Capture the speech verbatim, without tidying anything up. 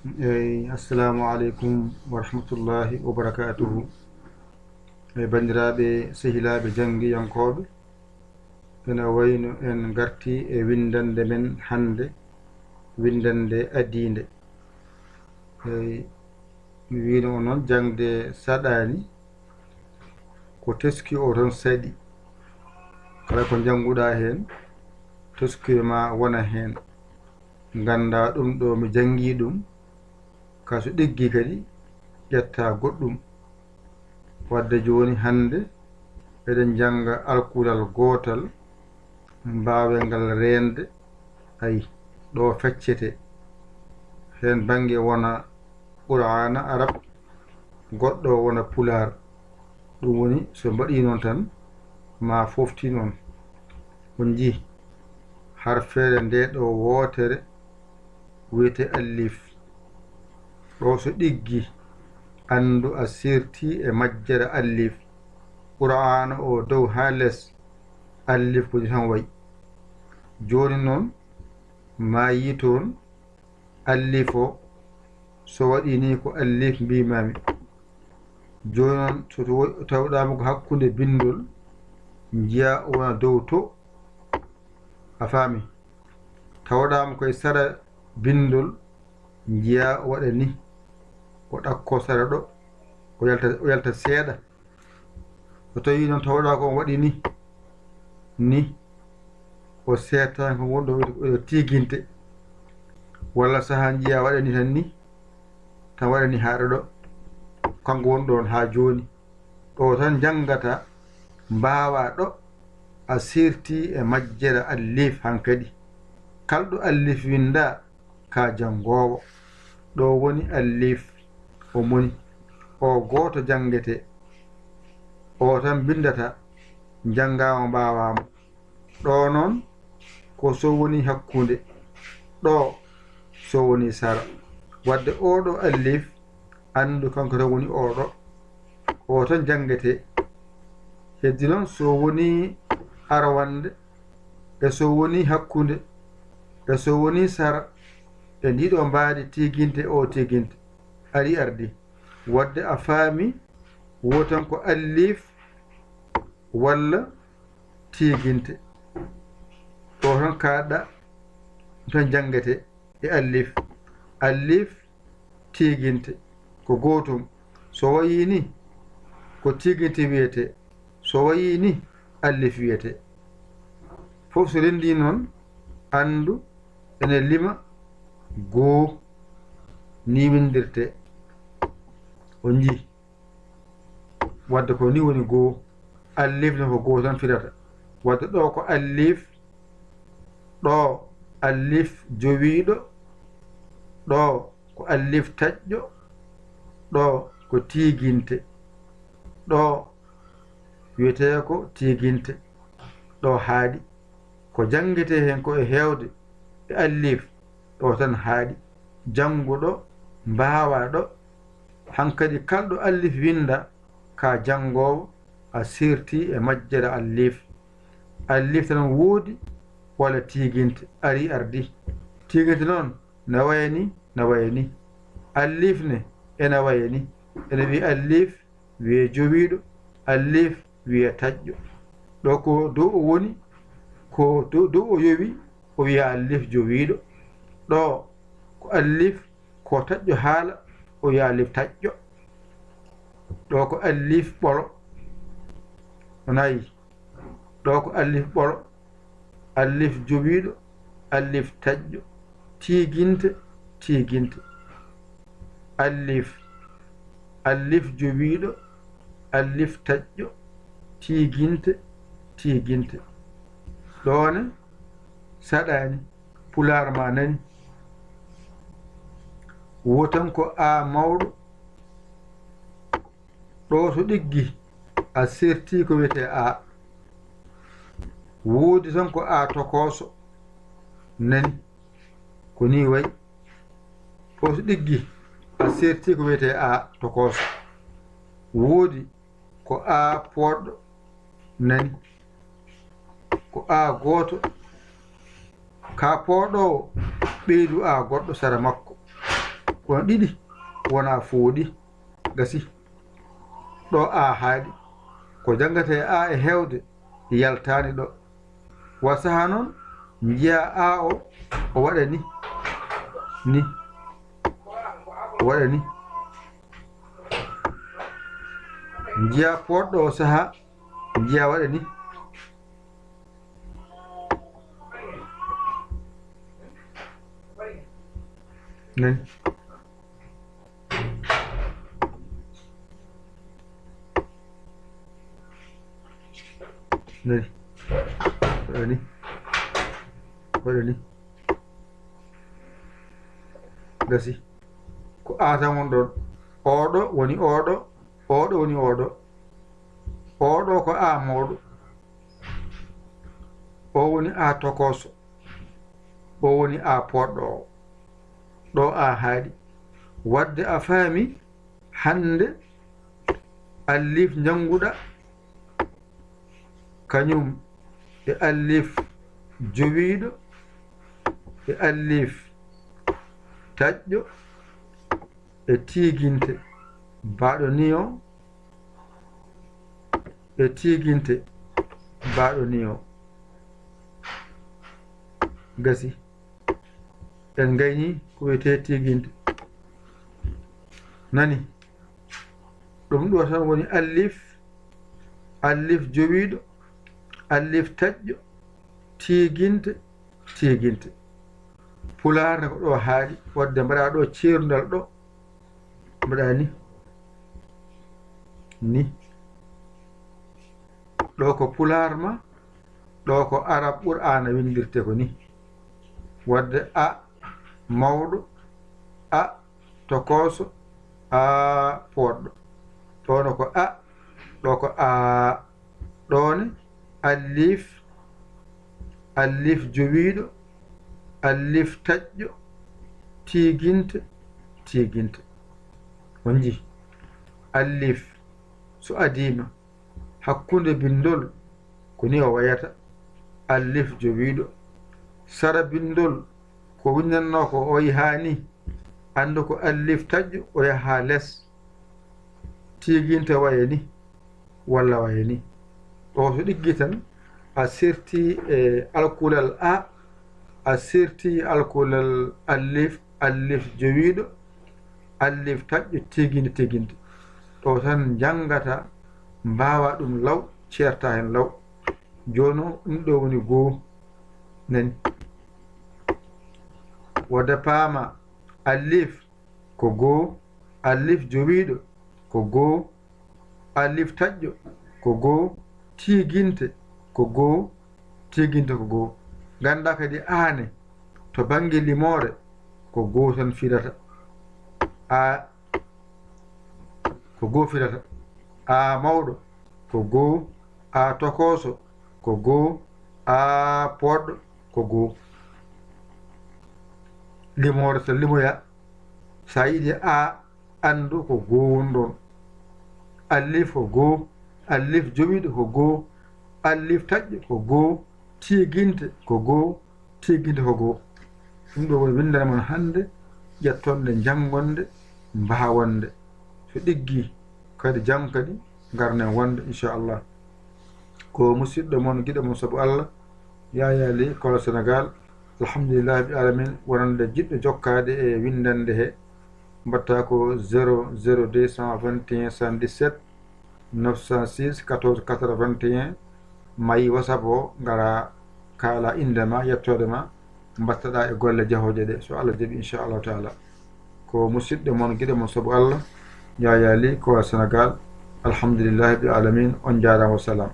Eyi, assalamu aleykum wa rahmatullahi wa barakatuhu. E banndiraaɓe, sehilaaɓe janngiyankooɓe, ene wayno en ngarti e winndannde men hannde, winndannde adiinde. Eyi, mi wiino on noon, jaŋde saɗaani, ko teski o toon saɗi. Kala ko njannguɗaa heen, teski ma wona heen. Nganndaa ɗum ɗo mi janngii ɗum, ka so ɗiggi kadi ƴetta goɗɗum. Wadde jooni hannde eɗen njannga alkulal gootal mbaawengal reende, ay, ɗo feccete. Heen bannge wona Qur'aana Arab, goɗɗo wona Pulaar. Ɗum woni so mbaɗii noon tan ma fooftin on. On njii harfeere nde ɗo wootere wiyetee allif. Ɗo so ɗiggi, anndu a sirti e majjere allif. Qur'aana o dow haa les, allif ko ni tan wayi. Jooni noon ma yii toon allif o, so waɗi ni ko allif mbiimaami. Jooni noon so taw-, tawɗaama ko hakkunde binndol, njiyaa o wona dow to, a faami? Tawɗaama koye sara binndol, njiyaa o waɗa ni, o ɗakkoo sara ɗo, o yalta, o yalta seeɗa. So tawii noon tawɗaa ko on waɗi ni, ni, o seetaan ko wonɗo wiyetee ko tiiginte. Walla sahaa njiyaa waɗa ni tan ni, tan waɗa ni haa ɗo, ɗo. Kanko woni ɗoon haa jooni. Ɗo tan njanngata, mbaawaa ɗo, a sirti e majjere allif hankadi. Kalɗo allif winndaa, ka janngoowo. Ɗo woni allif, o moni, o gooto janngetee. O tan binndata, njanngaama, mbaawaama. Ɗo noon ko so woni hakkunde, ɗo so woni sara. Wadde oo ɗo allif, anndu kanko tan woni oo ɗo. O tan janngetee. Heddi noon so woni arwannde, e so woni hakkunde, e so woni sara, e ndiɗo mbaadi tiiginte o tiiginte, ari ardi. Wadde a faami, wo tan ko allif walla tiiginte. Ɗo tan kaaɗɗaa, tan janngetee e allif. Allif, tiiginte, ko gootum. So wayii ni, ko tiiginte wiyetee. So wayii ni, allif wiyetee. Fof so renndii noon, anndu ene lima goo, ni winndirtee. On njii? Wadde ko ni woni goo. Allif ne ko goo tan firata. Wadde ɗo ko allif, ɗo allif jowiiɗo, ɗo ko allif taƴƴo, ɗo ko tiiginte, ɗo wiyetee ko tiiginte, ɗo haaɗi. Ko janngetee heen ko e heewde e allif, ɗo tan haaɗi. Jannguɗo, mbaawaa ɗo, hankadi kalɗo allif winnda, ka janngoowo, a sirti e majjere allif. Allif tan woodi walla tiiginte, ari ardi. Tiiginte noon, na waya ni, na waya ni. Allif ne, ena waya ni. Ene wiyee allif, wiyee jowiiɗo, allif wiyee taƴƴo. Ɗo ko dow o woni, ko dow, dow o yowi, o wiyee allif jowiiɗo. Ɗo ko allif, ko taƴƴo haala, o wiyee allif taƴƴo. Ɗo ko allif ɓolo. O nayi. Ɗo ko allif ɓolo, allif jowiiɗo, allif taƴƴo, tiiginte, tiiginte. Allif, allif jowiiɗo, allif taƴƴo, tiiginte, tiiginte. Ɗo ne saɗaani, Pulaar ma nani. Wo tan ko a mawɗo. Ɗo so ɗiggi, a serti ko wiyetee a. Woodi tan ko a tokooso. Nani? Ko ni wayi. Ɗo so ɗiggi, a serti ko wiyetee a tokooso. Woodi ko a pooɗɗo. Nani? Ko a gooto. Ka pooɗoowo, ɓeydu a goɗɗo sara makko. Kono ɗiɗi wonaa fooɗi. Gasi. Ɗo a haaɗi. Ko janngata e a e heewde yaltaani ɗo. Wa saha noon, njiya a o, o waɗa ni. Ni. O waɗa ni. Njiya poɗɗo o saha, njiya waɗa ni. Nani? Nani? Waɗa ni. Waɗa ni. Gasi. Ko a tan won ɗon. Oɗo woni oɗo. Oɗo woni oɗo. Oɗo ko a mawɗo. O woni a tokoso. O woni a poɗɗo o. Ɗo a haaɗi. Wadde a faami hannde allif njannguɗa, kañum e allif jowiiɗo, e allif taƴƴo, e tiiginte baɗo ni o, e tiiginte baɗo ni o. Gasi. En ngayni ko wiyetee tiiginte. Nani? Ɗum ɗo tan woni allif, allif jowiiɗo, allif taƴƴo, tiiginte, tiiginte. Pulaar ne ko ɗo haaɗi, wadde mbaɗa ɗo ceerundal ɗo, mbaɗa ni. Ni. Ɗo ko pulaar ma, ɗo ko arab Qur'aana winndirte ko ni. Wadde a mawɗo, a tokoso, a poɗɗo. Ɗono ko a, ɗo ko a. Ɗone allif, allif jowiiɗo, allif taƴƴo, tiiginte, tiiginte. On njii? Allif so adiima hakkunde binndol, ko ni o wayata. Allif jowiiɗo. Sara binndol, ko winndanno ko o yaha ni. Anndu ko allif taƴƴo, o yaha les. Tiiginte waye ni, walla waye ni. O so ɗiggi tan, a sirti e alkulal a, a sirti alkulal allif, allif jowiiɗo, allif taƴƴo, tiiginte, tiiginte. Ɗo tan njanngata, mbaawa ɗum law, ceerta heen law. Jooni o, ɗum ɗo woni goo. Nani? Wadde paama, allif ko goo, allif jowiiɗo ko goo, allif taƴƴo ko goo, tiiginte ko goo, tiiginte ko goo. Nganndaa kadi aane to bannge limoore ko goo tan firata. A ko goo firata. A mawɗo ko goo, a tokooso ko goo, a poɗɗo ko goo. Limoore so limoya, so a yiɗi a anndu ko goo woni ɗon. Allif ko goo, allif jowiiɗo ko goo, allif taƴƴo ko goo, tiiginte ko goo, tiiginte ko goo. Ɗum ɗo woni winndere mon hannde, ƴettonde, njanngonde, mbaawonde. So ɗiggi kadi, janngo kadi, ngarnen wonde, inchallah. Ko musidɗo mon, giɗo mon sabu Allah, Yaya Ly, Kolo Sénégal. Alhamdulillahi rabbil alamin, wonande jiɗɗo jokkaade e winndande he, mbaɗta ko zéro zéro deux cent vingt et un soixante-dix-sept neuf cent six quatorze quatre-vingt-un, maayi WhatsApp o, ngara kaala innde ma, yettoode ma, mbattaɗa e golle jahooje ɗe, so Allah jaɓi, inchallahu taala. Ko musidɗo mon, giɗo mon sabu Allah, Yaya Ly, Kolo Sénégal. Alhamdulillahi rabbil alamin, on njaaraama, wa salam.